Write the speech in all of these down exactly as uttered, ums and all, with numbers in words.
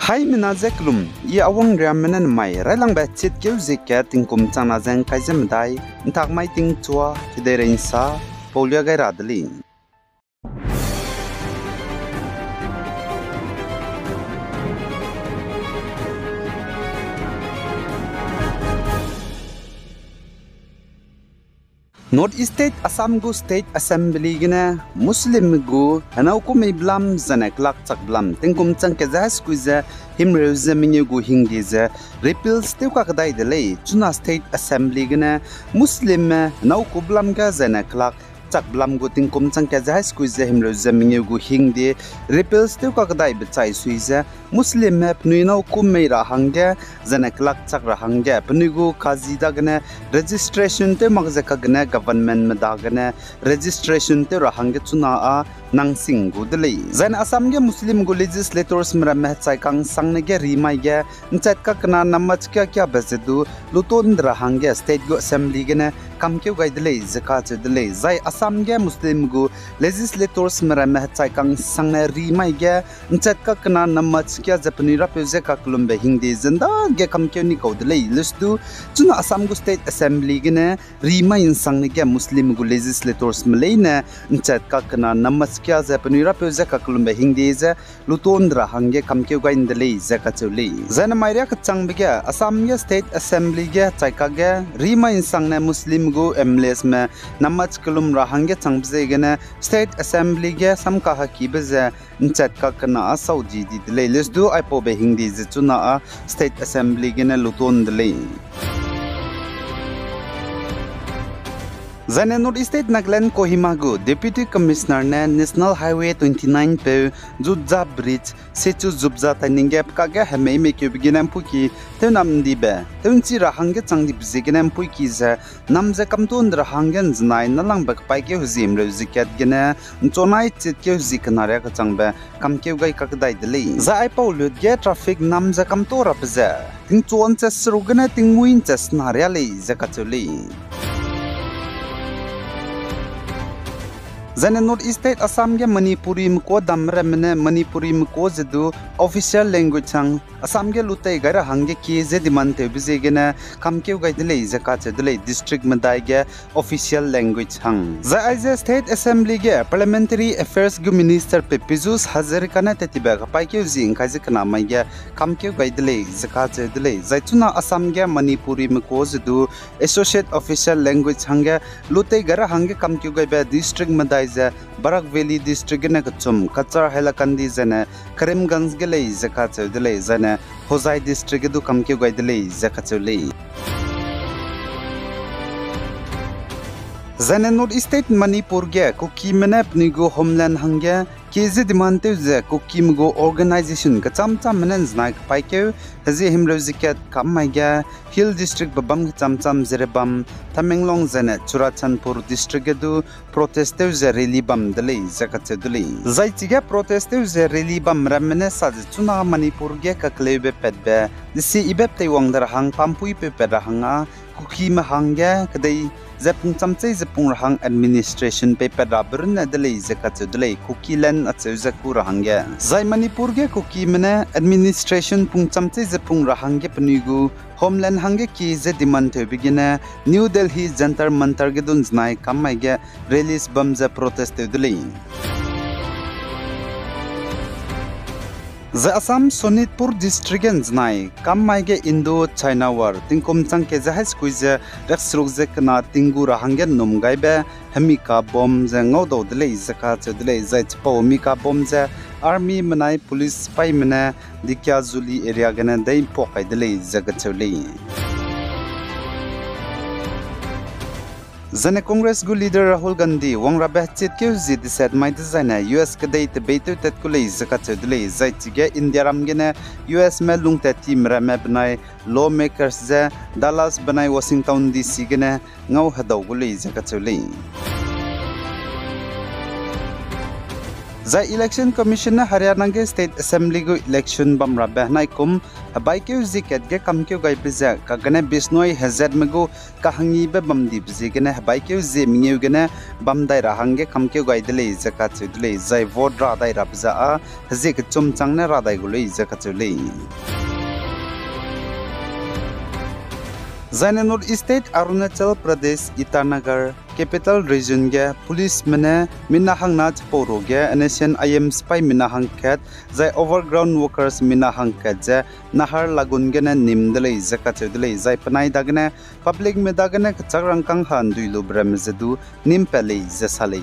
Haimena ze kelum, I Awang Riamme ne nemai railangbe chitkeu zie kat tingkum changna ze ngkai ze medai, ntak mai tingchua, kedeirei nsa, paulia gai ra de lei. North East State Assam gu State Assembly gene Muslim gu henau ku mei belam zene kelak chak belam tingkum chang kat ze hai sekui ze himreu ze mengeu gu hingde ze repeals tew kakedai de lei. Chuna State Assembly gene Muslimme henau ku belam ge zene kelak chak belam gu tingkum chang kat ze hai sekui ze himreu ze mengeu gu hingde repeals tew kakedaibe chai sui ze Muslimme penui nâu ku mei ra hangge, zene kelak chak ra hangge, penui gu kazi dagene registration tew mak ze kagene governmentme dagene registration tew ra hangge chuna â nangsing gu de lei. Zene Assam ge Muslim gu legislators meramme hechai kangsangne ge rimai ge nchat kakena namaz kiakiabe ze du luton de ra hangge state gu assembly gene kamkeu gai de lei ze kacheu de lei. Zai Assam ge Muslim gu legislators meramme hechai kangsangne rimai ge nchat kakena namaz kia ze penui rapeu ze kakellumbe hingde ze ndage kamkeu ni kau de lei. Lestu chuna Assam gu State Assembly gene rimai nsangne ge Muslim gu legislators me leine nchat kakena namaz kia ze penui rapeu ze kakellumbe hingde ze luton de ra hangge kamkeu gai nde lei ze kacheu lei. Zai nemai riakechangbe ge Assam ge State Assembly ge chai kakge rimai nsangne Muslim gu MLAs me namaz kellum ra hangge changbe ziegene State Assembly ge samkahakibe ze nchat kakena â sau di di de lei. Lestu aipaube hingde ze chuna â State Assembly gene luton de lei. Zaine North East State Nagaland Kohima gu Deputy Commissioner ne National Highway twenty-nine peu Jutja Bridge, Sichu Jubja tainingge pekage hemei mekeube gene mpuiki tewnam ndibe, tewnchi ra hangge chang dibe ziegene mpuiki ze nam ze kamtuan de ra hangge nzenai nalangbe kepaîkeu hezimreu ze kat gene nchonai chitkeu zi kena riakechangbe kamkeu gai kakdai de lei. Zai aipau lut ge traffic nam ze kamtuan rabe ze tingchuan chat seruk gene tingmui nchat sena riâ lei ze kacheu lei. Zaine North East State Assam ge Manipuri mekuâ dam ramme ne Manipuri mekuâ ze du official language hang Assam ge lutei gai ra hangge kie ze demand tewbe ziegene kamkeu gai de lei ze kacheu de lei, district medai ge official language hang. Zai aize State Assembly ge Parliamentary Affairs gu Minister pe Piyush Hazarika ne tettibe kepaîkeu zi ngkai ze kena mai ge kamkeu gai de lei ze kacheu de lei. Zai chuna Assam ge Manipuri mekuâ ze du associate official language hangge lutei gai ra hangge kamkeu gaibe district medai ze Barak Valley District gene kechum Cachar, Hailakandi zaine Karimganj ge lei ze kacheu de lei, zaine Hojai District ge du kamkeu gai de lei ze kacheu lei. Zaine North East State Manipur ge Kukime ne penui gu homeland hangge kie ze demand tew ze Kukime gu organisation kecham chamme ne nzenai kepaîkeu hezie himreu ze kat kam mai ge Hill District be bam kecham cham Jiribam, Tamenglong zaine Churachandpur District ge du protest tew ze rally bam de lei ze kacheu de lei. Zai chige protest tew ze rally bam ramme ne sa ze chuna Manipur ge kakeleube patbe, desi ibe teiwang de ra hang pampuipeu pat ra hang â Kukime hangge kedei ze pungcham chei ze pung ra hang administration peipat rabe runne de lei ze kacheu de lei, Kukiland acheu ze kû ra hangge. Zai Manipur ge Kukime ne administration pungcham chei ze pung ra hangge penui gu homeland hangge kie ze demand tewbe gene New Delhi Jantar Mantar ge du nzenai kam mai ge rallies bam ze protest tew de lei. Zai Assam Sonitpur District ge nzenai kam mai ge Indo-China War tingkum chang kat ze hai sekui ze riakseruk ze kena tinggu ra hangge nnum gaibe hemi ka bomb ze ngaudau de lei ze kacheu de lei, zai chipau hemi ka bomb ze army menai police sipaime ne Dikhiajuli area gene dei mpuak kai de lei ze kacheu lei. Zaine Congress gu leader Rahul Gandhi wangrabe chitkeu zie deset mai dezaine U S kedei tebeitew tat ku lei ze kacheu de lei, zai chige Indiaram gene U S me lungtat time ramme benai lawmakers ze Dallas benai Washington D C gene ngau hedau gu lei ze kacheu lei. Zai Election Commission ne Haryana ge State Assembly gu election bamrabe henaikum hebaikeu zie kat ge kamkeu gaibe ze kagene Bishnoi hezatme gu kahangibe bamdibe ziegene hebaikeu zie mengeu gene bam dai ra hangge kamkeu gai de lei ze kacheu de lei, zai vote ra dai rabe ze â hezie kechum chang ne ra dai gu lei ze kacheu lei. Zaine North East State Arunachal Pradesh, Itanagar Capital Region ge policeme ne mina hangna chipau ru ge N S C N I M sipai mina hangkat, zai overground workers mina hangkat ze Naharlagun gene nim de lei ze kacheu de lei, zai penai dagene publicme dagene kechak rangkâng ha ndui lube ramme ze du nim pat lei ze sa lei.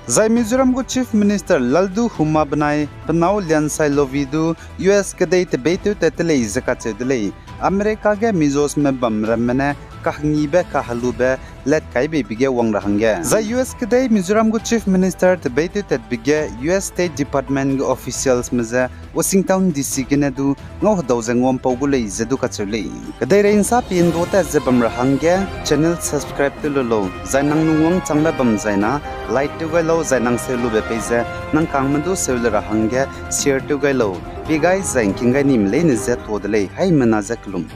Zai Mizoram gu Chief Minister Lalduhoma benai penâu Lianshai Lovi du U S kedei tebeitew tat te lei ze kacheu de lei, America ge Mizosme bam ramme ne kahangibe kahelube lat kai beibe ge wang ra hangge. Zai U S kedei Mizoram gu Chief Minister tebeitew tatbe ge U S State Department gu officialsme ze Washington D C gene du ngau hedau ze nguampau gu lei ze du kacheu lei. Kedeirei nsa pindua tat ze bam ra hangge channel subscribe tew lu lau, zai nang lungwang changbe bam zaina like tew gai lau, zai nang seu lube pei ze nang kangme du seu le ra hangge share tew gai lau. Pie gai zai ngking gai nime leine ze tuâ de lei, haimena ze kelum.